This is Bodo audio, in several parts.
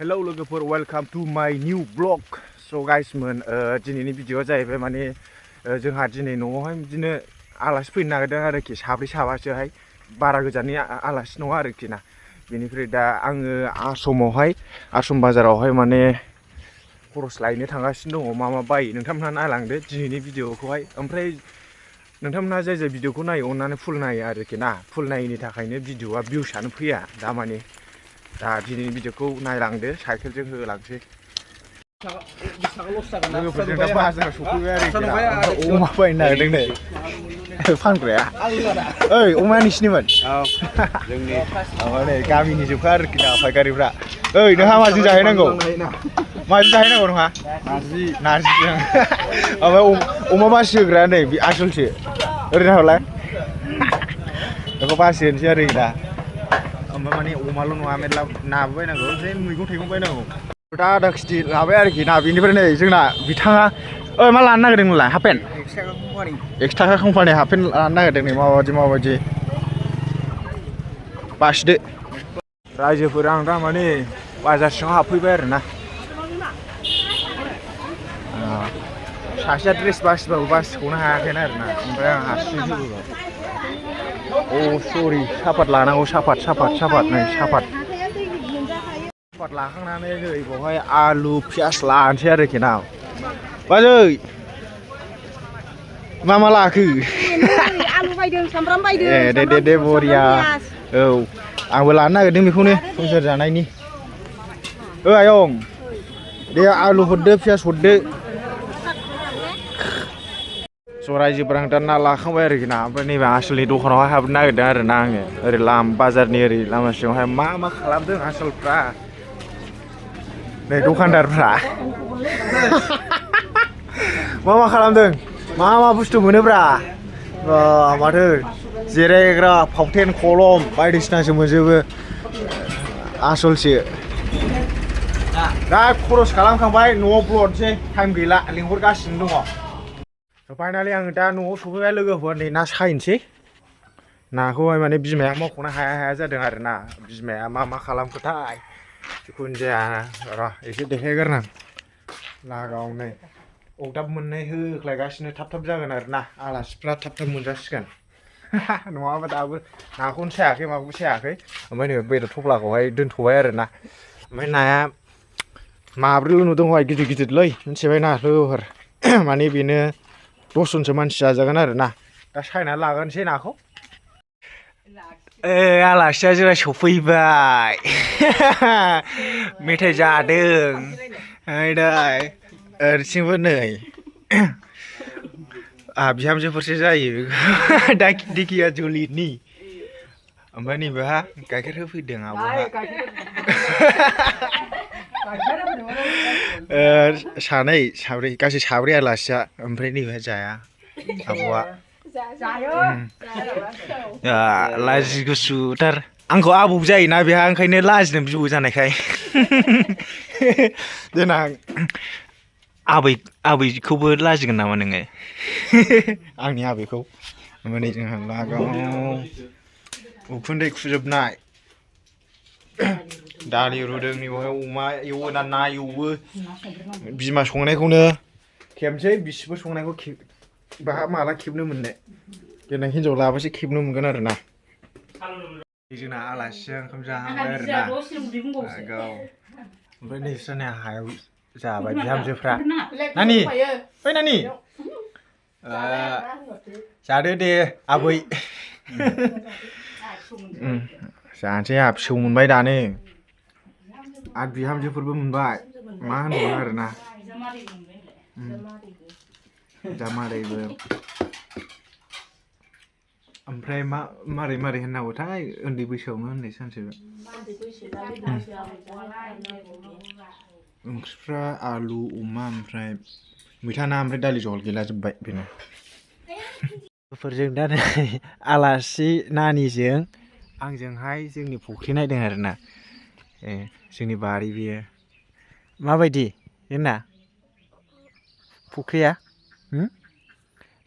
Hello लोगोफोर वेलकाम टू माय न्यू ब्लॉग सो गाइस दिनैनि भिडिअआ जाहैबाय माने जोंहा दिनै न'आवहाय बिदिनो आलासि फैनो नागिरदों आरोखि साब्रै साबासोहाय बारा गोजाननि आलासि नङा आरोखि ना बेनिफ्राय दा आङो आश्रम बाजारावहाय माने खरस लायनो थांगासिनो दङ मा बायो नोंथांमोनहा नायलांदो दिनैनि भिडिअखौहाय ओमफ्राय नोंथांमोनहा जाय भिडिअखौ नायो अननानै फुल नायो आरोखि ना फुल नायैनि थाखायनो भिडिअआ भिउसआनो फैया दा माने दा दिनैनि भिडिअखौ नायलांदो साइकेलजों होलांसै लोगोफोरजों दा बाजाराव सफैबाय आरोखि अमा बायनो नागिरदों नै फानग्राया ओइ अमाया नोंसिनिमोन जोंनि नै गामिनि जोबखा आरोखि ना फायखारिफ्रा ओइ नोंहा माजों जाहैनांगौ माजों जाहैनांगौ नोंहा नारजिजों ओमफ्राय अमा बासि होग्राया नै आसलसो ओरैनो हरलाय बेखौ बासि होनोसै आरोखि दा ओमफ्राय माने अमाल' नङा मेरला नाबो बायनांगौ ओमफ्राय मैगं थाइगं बायनांगौ दा आधा केजि लाबाय आरोखि ना बेनिफ्राय नै जोंना बिथाङा ओइ मा लानो नागिरदों नोंलाय हाफ पेन्ट एक्स थाखा कम्पानि हाफ पेन्ट लानो नागिरदों नै माबायदि बासिदो रायजोफोर आं दा माने बाजार सिङाव हाबफैबाय आरोना सासेया ड्रेस बासिबाबो बासिख'नो हायाखैना आरोना ओमफ्राय आं हारसिंसो होबोबाय अ सरि सापात लानांगौ सापात नै सापात लाखांनानै नै बेवहाय आलु पियास लानोसै आरोखि ना बाजै मा लाखो आलु बायदों सामब्राम बायदों दे बरिया औ आंबो लानो नागिरदों बेखौनो संसार जानायनि आयं दे आलु हरदो पियास हरदो रायजोफोर आं दा ना लाखांबाय आरोखि ना ओमफ्राय नैबे आसलनि दखानावहाय हाबनो नागिरदों आरोना आङो ओरै बाजारनि ओरै लामा सिङावहाय मा खालामदों आसलफ्रा नै दखानदारफ्रा मा खालामदों मा बुस्थु मोनोब्रा माथो जिरायग्रा फावथेन कलम बायदिसिनासो मोनजोबो आसलसो दा खरस खालामखांबाय न'आव ब्लडसै टाइम गैला लिंहरगासिनो दङ फाइनालि आङो दा न'आव सफैबाय लोगोफोर नै ना सायनोसै नाखौहाय माने बिमाया मावख'नो हाया जादों आरोना बिमाया मा खालामखोथाय जिखुनु जाया र' एसे देखायग्रोनां लागावनो अगदाब मोननाय होख्लायगासिनो थाब जागोन आरोना आलासिफ्रा थाब मोनजासिगोन नङाबा दाबो नाखौनो सायाखै माखौबो सायाखै ओमफ्राय नै बेदर थफ्लाखौहाय दोनथ'बाय आरोना ओमफ्राय नाया माब्रैल' नुदोंहाय गिदिरलै मिथिबायना लोगोफोर माने बेनो 10 जनसो मानसि जाजागोन आरोना दा सायनानै लागोनसै नाखौ आलासिया जोंना सफैबाय मेथाइ जादों ओरैथिंबो नै बिहामजोफोरसो जायो दा दिखिया जुलिनि ओमफ्राय नैबेहा गाइखेर होफैदों आब'हा साब्रै गासै साब्रै आलासिया ओमफ्राय नैबेहा जाया आब'आ लाजि गुसुथार आंखौ आबौ जायोना बेहा ओंखायनो लाजिनो बिबौ जानायखाय देनां आबैखौबो लाजिगोन नामा नोङो आंनि आबैखौ ओमफ्राय नै जोंहा लागाव उखुन्दै खुजोबनाय दालि रुदों नैबेवहाय अमा एवो ना एवो बिमा संनायखौनो खेबसै बिसिबो संनायखौ माला खेबनो मोननो देनां हिनजाव लाबासो खेबनो मोनगोन आरोना जोंना आलासिया ओंखाम जाहांबाय आरोना ओमफ्राय नैस्रानि हायाव जाबाय बिहामजोफ्रा नानि ओइ नानि जादो दे आबै जानोसै आंहा फिसौ मोनबाय दानो आरो बिहामजोफोरबो मोनबाय मा होनबावनो आरोना जामादैबो ओमफ्राय मारै होननांगौथाय उन्दै बैसोआवनो होननाय सानसे ओंख्रिफ्रा आलु अमा ओमफ्राय मैथा ना ओमफ्राय दालि जहल गैला जोब्बाय बेनो फोरजों दा नै आलासि नानिजों आंजोंहाय जोंनि फुख्रि नायदों आरोना जोंनि बारि बियो माबायदि जोंना फुख्रिया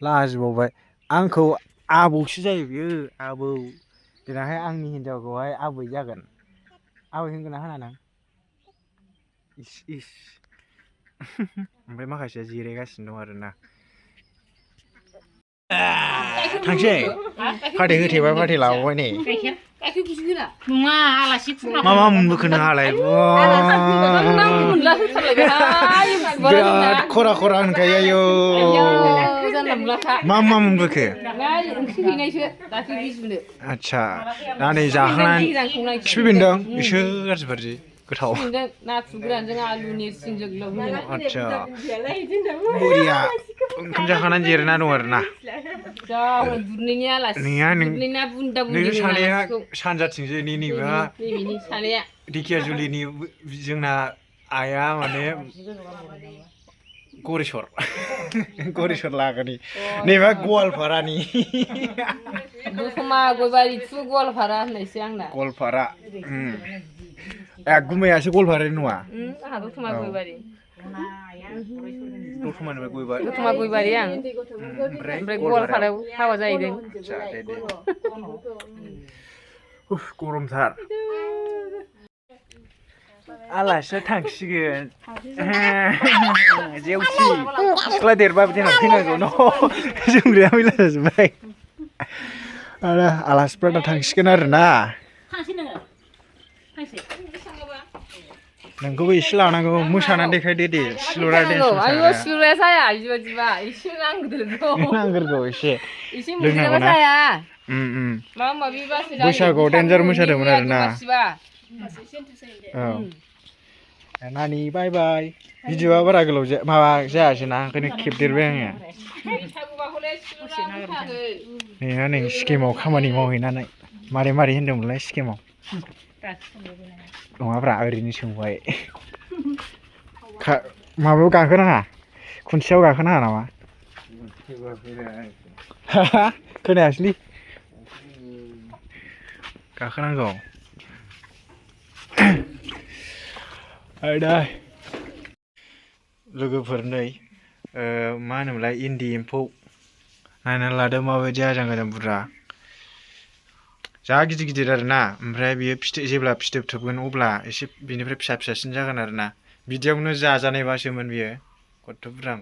लाजिबावबाय आंखौ आबौसो जायो बियो आबौ देनांहाय आंनि हिनजावखौहाय आबै जागोन आबै होनगोन ना होना नों इस इस ओमफ्राय माखासेया जिरायगासिनो दं आरोना थांसै फाथै होथेबा फाथै लाबावबाय नै नङा आलासि मा मा मोनबोखो नोंहालाय बिराद खरा खरा होनखायो आयौ मा मा मोनबोखो आदसा दा नै जाखांनानै खिफि बेन्दों इसोर गाज्रि गोथाव नाथुर गोरानजों आलु नेरसिंजों आदसा बरिया ओंखाम जाखांनानै जिरायना दं आरोना नोंसोर सानैया सानजाथिंसो नैबेहा ढेकियाजुलिनि जोंना आइया माने गरेस्वर लागोनि नैबेहा गवालपारानि दतमा गयबारि टु गवालपारा होननायसो आंना गवालपारा गुमैयासो गवालपारानि नङा आंहा दतमा गयबारि दतमा गयबारि आं ओमफ्राय गवालपारायाव हाबा जाहैदों गरमथार आलासिया थांसिगोन जेवसि सिख्ला देरबाबो देनां फैनांगौ न' जोमग्राया मैला जाजोब्बाय आरो आलासिफ्रा दा थांसिगोन आरोना नोंखौबो एसे लानांगौ मोसानानै देखायदो दे सिलुरा सिलुराया जाया बिदिबा एसे नांगोरगौ एसे लोंनांगौ जाया बैसागुआव देन्जार मोसादोंमोन आरोना औ नानि बाय बाय भिडिअआ बारा गोलाव माबा जायासै ना ओंखायनो खेबदेरबाय आङो नैना नै स्किमाव खामानि मावहैनानै मारै होनदोंमोनलाय स्किमाव नङाब्रा ओरैनो सोंबाय माबायाव गाखोनाङा खुन्थियाव गाखोनाङा नामा खोनायासैलै गाखोनांगौ आयदा लोगोफोर नै मा होनोमोनलाय इन्दि एम्फौ नायनानै लादो माबायदि आजां गाजां बुरजा जा गिदिर गिदिर आरोना ओमफ्राय बियो जेब्ला फिथोब थोबगोन अब्ला एसे बिनिफ्राय फिसासिन जागोन आरोना बिदियावनो जाजानायबासोमोन बियो खथ्थ' बुरजा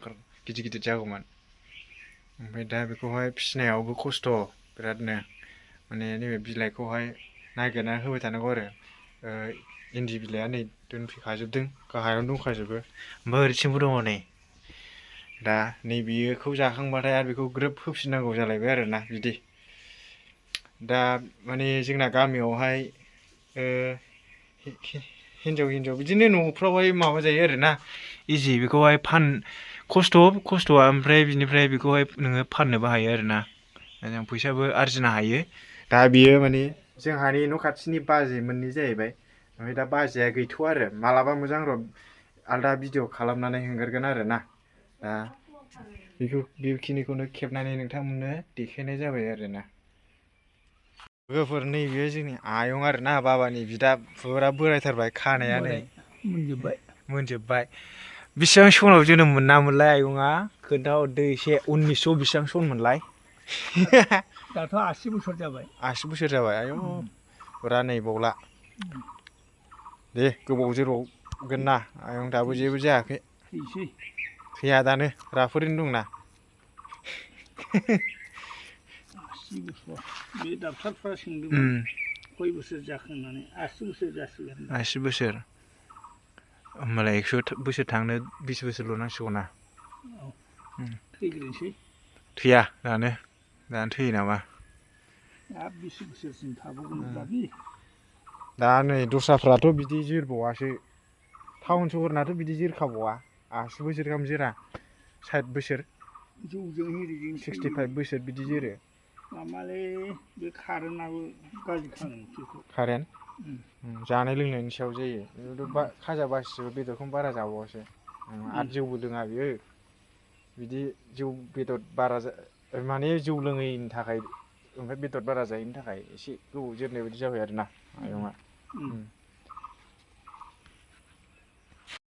गिदिर गिदिर जागौमोन ओमफ्राय दा बेखौहाय फिसिनायावबो खस्थ' बिरादनो माने नैबे बिलाइखौहाय नागिरनानै होबाय थानांगौ आरो इन्दि बिलाइया नै दोनफैखाजोबदों गाहायावनो दंखाजोबो ओमफ्राय ओरैथिंबो दङ नै दा नैबेखौ जाखांबाथाय आरो बेखौ ग्रोब होफिननांगौ जालायबाय आरोना बिदि दा माने जोंना गामियावहाय हिन्जाव बिदिनो न'फ्रावहाय माबा जायो आरोना इजि बेखौहाय खस्थ'आ ओमफ्राय बिनिफ्राय बेखौहाय नोङो फाननोबो हायो आरोना जों फैसाबो आरजिनो हायो दा बियो माने जोंहानि न' खाथिनि बाजैमोननि जाहैबाय ओमफ्राय दा बाजैया गैथ'आ आरो मालाबा मोजां र' आलदा भिडिअ खालामनानै हगारगोन आरोना दा बेखिनिखौनो खेबनानै नोंथांमोननो देखायनाय जाबाय आरोना लोगोफोर नैबे जोंनि आयं आरोना बाबानि बिदा फुरा बोरायथारबाय खानाया नै मोनजोब्बाय बेसेबां सनाव जोनोम मोननामोनलाय आयंआ खोन्थाहरदो एसे 1900 बेसेबां सन मोनलाय दाथ' 80 बोसोर जाबाय 80 बोसोर जाबाय आयौ फुरा नै बावला दे गोबाव जोरबावगोन ना आयं दाबो जेबो जायाखै थैया दानो राफोदैनो दंना बे डाक्टारफ्रा सोंदोंमोन खय बोसोर जाखो होननानै 80 बोसोर जासिगोन 80 बोसोर होमबालाय 100 बोसोर थांनो 20 बोसोरल' नांसिगौ ना थैग्रोनोसै थैया दानो थैयो नामा 20 बोसोरसिम थाबावगोन दाबि दा नै दस्राफ्राथ' बिदि जोरबावासो टाउन सहरनाथ' बिदि जोरखाबावा 80 बोसोर गाहाम जोरा 60 बोसोर जौजों हिरिजों 65 बोसोर बिदि जोरो मामालै बे कारेन्टआबो गाज्रि खालामो कारेन्ट जानाय लोंनायनि सायाव जायो खाजा बासिबो बेदरखौनो बारा जाबावासो आरो जौबो लोङा बियो बिदि जौ बेदर बारा माने जौ लोङैनि थाखाय ओमफ्राय बेदर बारा जायैनि थाखाय एसे गोबाव जोरनाय बायदि जाबाय आरोना आयंआ